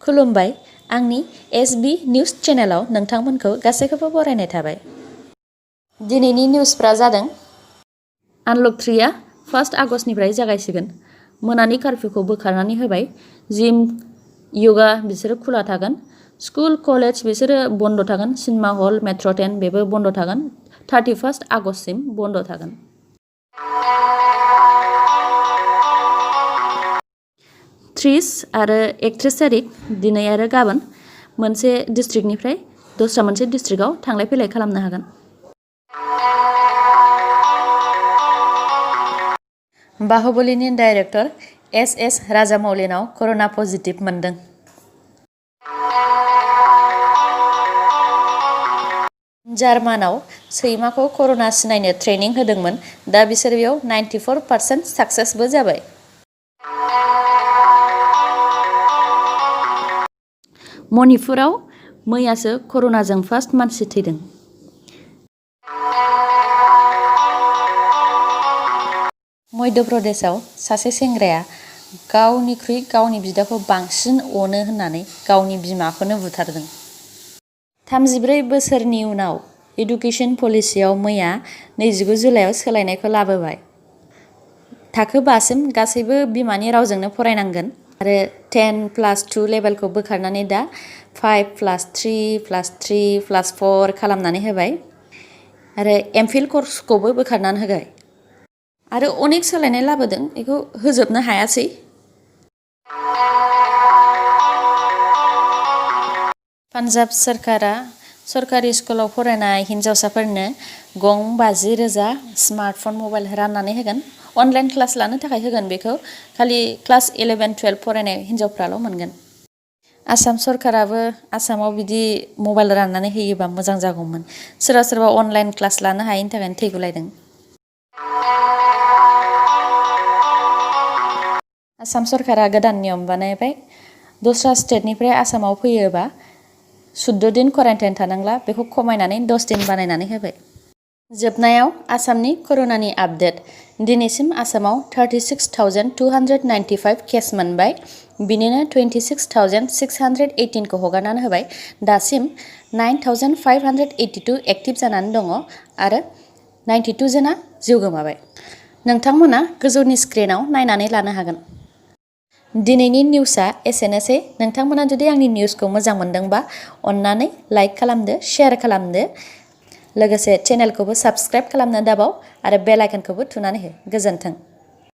खुलुमबाय आंनि SB news चेनेलाव नोंथांमोनखौ गासैखौबो बरायनाय थाबाय। दिनैनि निउजफ्रा जादों आनलक 3आ 1 आगस्टनिफ्राय जागायसिगोन। मोनानि कारफिउखौ बोखारनानै होबाय। जिम योगा बिसोरो खुला थागोन। स्कुल कलेज बिसोरो बन्द थागोन। सिनेमा हल मेट्र' ट्रेन बेबो बन्द थागोन। 31 आगस्टसिम बन्द थागोन। थ्रिस आरो 31 थारिख दिनै आरो गाबोन मोनसे डिस्ट्रिक्टनिफ्राय दस्रा मोनसे डिस्ट्रिक्टआव थांलाय फैलाय खालामनो हागोन। बाहुबलीनि डाइरेक्टर एस राजामौलीनाव कर'ना पजिटिभ मोनदों। जार्मानाव सैमाखौ कर'ना सिनायनो ट्रेनिं होदोंमोन। दा बिसोर बेयाव 94% साक्सेसबो जाबाय। मणिपुराव मैयासो कर'नाजों फार्स्ट मानसि थैदों। मध्य प्रदेशआव सासे सेंग्राया गावनिख्रुइ गावनि बिदाखौ बांसिन अनो होननानै गावनि बिमाखौनो बुथारदों। 34 बोसोरनि उनाव इडुकेसन पलिसियाव मैया 29 जुलाइआव सोलायनायखौ लाबोबाय। थाखो 5 सिम गासैबो बिमानि रावजोंनो फरायनांगोन आरो 10+2 लेभेलखौ बोखारनानै दा 5+3+3+4 खालामनानै होबाय आरो एमफिल कर्सखौबो बोखारनानै होबाय आरो अनेक सोलायनाय लाबोदों बेखौ होजोबनो हायासै। पान्जाब सोरखारा सरकारि स्कुलाव फरायनाय हिन्जावसाफोरनो गं 50,000 स्मार्टफन मबाइल राननानै होगोन। अनलाइन क्लास लानो थाखाय होगोन बेखौ खालि क्लास 11-12 फरायनाय हिन्जावफ्राल' मोनगोन। आसाम सरकाराबो आसामाव बिदि मबाइल राननानै होयोबा मोजां जागौमोन। सोरबा सोरबा अनलाइन क्लास लानो हायैनि थाखायनो थैगुलायदों। आसाम सरकारा गोदान नियम बानायबाय। दस्रा स्टेटनिफ्राय आसामाव फैयोबा 14 दिन क्वारेन्टाइन थानांला बेखौ खमायनानै 10 दिन बानायनानै होबाय। जोबनायाव आसामनि कर'नानि आपडेट। दिनैसिम आसामाव 36,295 केस मोनबाय। बिनिनो 26,618 खौ हगारनानै होबाय। दासिम 9,582 एक्टिभ जानानै दङ आरो 92 जना जिउ गोमाबाय। नोंथांमोना गोजौनि स्क्रिनाव नायनानै लानो हागोन। दिनैनि निउसआ एसेनोसै। नोंथांमोना जुदि आंनि निउसखौ मोजां मोनदोंबा अन्नानै लाइक खालामदो, शेयार खालामदो, लोगोसे चेनेलखौबो साबस्क्राइब खालामनो दाबाव आरो बेल आइकनखौबो थुनानै हो। गोजोन्थों।